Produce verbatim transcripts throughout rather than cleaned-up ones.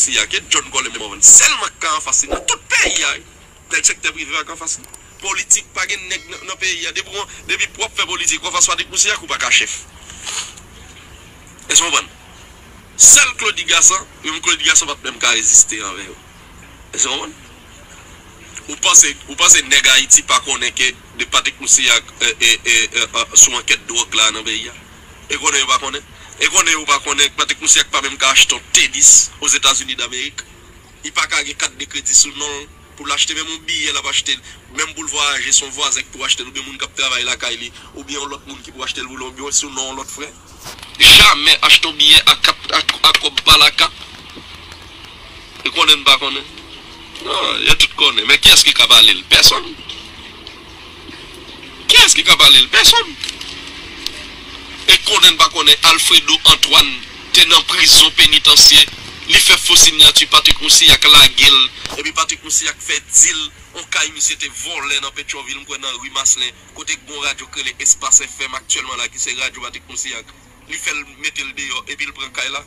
Moussayak, e John Colem Morvan sèlman k ka anfas li nan tout peyi a, wi. Nèg sektè prive pa ka anfas li. Politik, pa gen nèg nan, nan peyi a. Depi w, depi w ap fè politik, w anfas Patrick Moussayak, ou pa ka chèf. Èske w konprann? Sèl Claudy Gassant, menm Claudy Gassant pa t menm ka reziste anvè yo. Èske w konprann? Ou panse, ou panse nèg Ayiti pa konnen ke de Patrick Moussayak, e, e, e, e, e, sou ankèt dwòg la nan peyi a? E konnen yo pa konnen? E konnen yo pa konnen Patrick Moussayak pa menm ka achte yon tenis Ozetazini Damerik? Li pa ka gen kat de kredi sou non l pou l achte menm yon biyè l ap achte l. Menm pou l vwayaje, se yon vwazen ki pou achte l, oubyen moun k ap travay lakay li, oubyen yon lòt moun ki pou achte l pou li, oubyen sou non yon lòt frè. Jamè achte yon biyè a kat, a, a kòb pa lakap. E konnen n pa konnen. Non, yo tout konnen. Men kiyès ki ka pale l? Pèsonn. Kiyès ki ka pale l? Pèsonn. E konnen n pa konnen Alfredo Antoine te nan prizon penitansye. Li fè fo sinyati Patrick Moussayak lage l. Epi Patrick Moussayak fè dil yon kay misye te vòlè nan Petyonvil, m kwè nan ri Maslin, kote k gon radyo k rele Espas F M aktyèlman la, ki se radyo Patrick Moussayak. Li fè l mete l deyò, epi l pran kay la.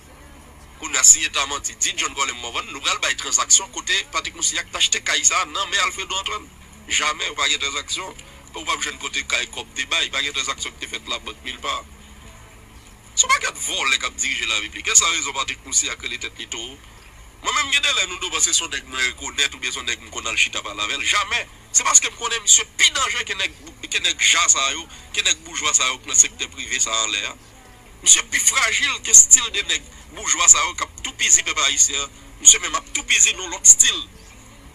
Kounye a, si eta manti, di John Colem Morvan, nou pral bay tranzaksyon kote Patrick Moussayak t achte kay sa a nan men Alfredo Antoine. Jamè, ou pa gen tranzaksyon. Ou p ap jwenn kote kay kòb te bay. Pa gen tranzaksyon ki te fèt labank nilpa. Se yon pakèt vòlè k ap dirije larepiblik. E sa rezon Patrick Moussayak rele tèt li towo? Mwen menm, gen de lè nou do panse se yon nèg mwen rekonèt oubyen se yon nèg m konn al chita pale avè l. Jamè. Se paske m konnen misye pi danjere ke nèg, ke nèg ja sa yo, ke nèg boujwa sa yo k nan sektè prive sa a anlè a. Misye pi frajil ke stil de nèg boujwa sa yo k ap toupizi pèp ayisyen an. Misye menm ap toupizi nan yon lòt stil.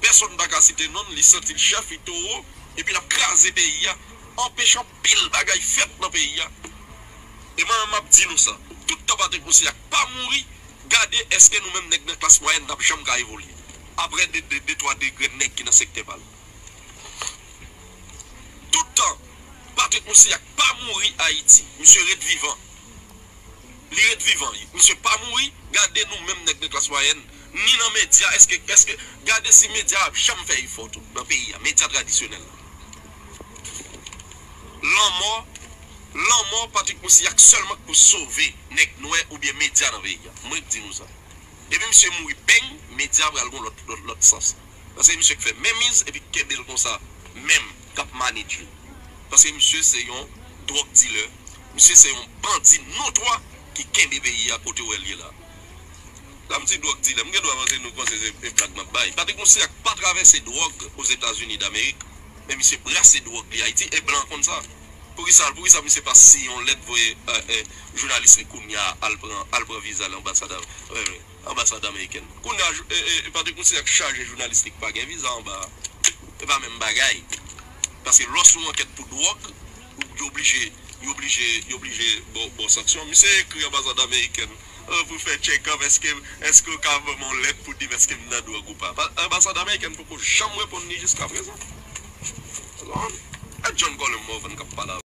Pèsonn pa ka site non l, li santi l chèf, li towo, epi l ap kraze peyi a, anpeche anpil bagay fèt nan peyi a. E mwen menm m ap di nou sa, tout tan Patrick Moussayak pa mouri, gade èske nou menm nèg nan klas mwayèn n ap janm ka evolye. Aprè de, de, de twa degrenn nèg ki nan sektè pa l. Tout tan Patrick Moussayak pa mouri Ayiti, misye ret vivan. Li ret vivan, misye pa mouri, gade nou menm nèg nan klas mwayèn, ni nan medya, èske, èske, gade si medya ap janm fè efò tou nan peyi a, medya tradisyonèl la. Lanmò, lanmò Patrick Moussayak sèlman k pou sove nèg nwè oubyen medya nan peyi a. Mwen k di nou sa. Depi misye mouri, beng, medya pral gon lòt, lòt, lòt sans. Paske misye k fè menmiz epi k kenbe l konsa menm, k ap manedje l. Paske misye se yon dwòg dilè, misye se yon bandi notwa ki kenbe peyi a kote w wè l ye la. Lè m di dwòg dilè, m gen dwa panse nou panse se, se blag m ap bay. Patrick Moussayak pa travèse dwòg Ozetazini Damerik, men misye brase dwòg li Ayiti, e blan konn sa. Poukisa, poukisa misye pa siyen yon lèt voye, e, e, jounalis li kounye a al pran, al pran viza l anbasad, e, e, anbasad amerikèn? Kounye a, e, e, Patrick Moussayak chaje jounalis li k pa gen viza anba a. E pa menm bagay. Paske lè w sou ankèt pou dwòg, ou, yo oblije, yo oblije, yo oblije ba w, ba w sanksyon. Misye ekri anbasad amerikèn, e, pou fè tchekòp, èske, èske w ka ban m yon lèt pou di m èske m nan dwòg ou pa? Pa, anbasad amerikèn poko janm reponn li jiska prezan. E John Colem Morvan k ap pale avè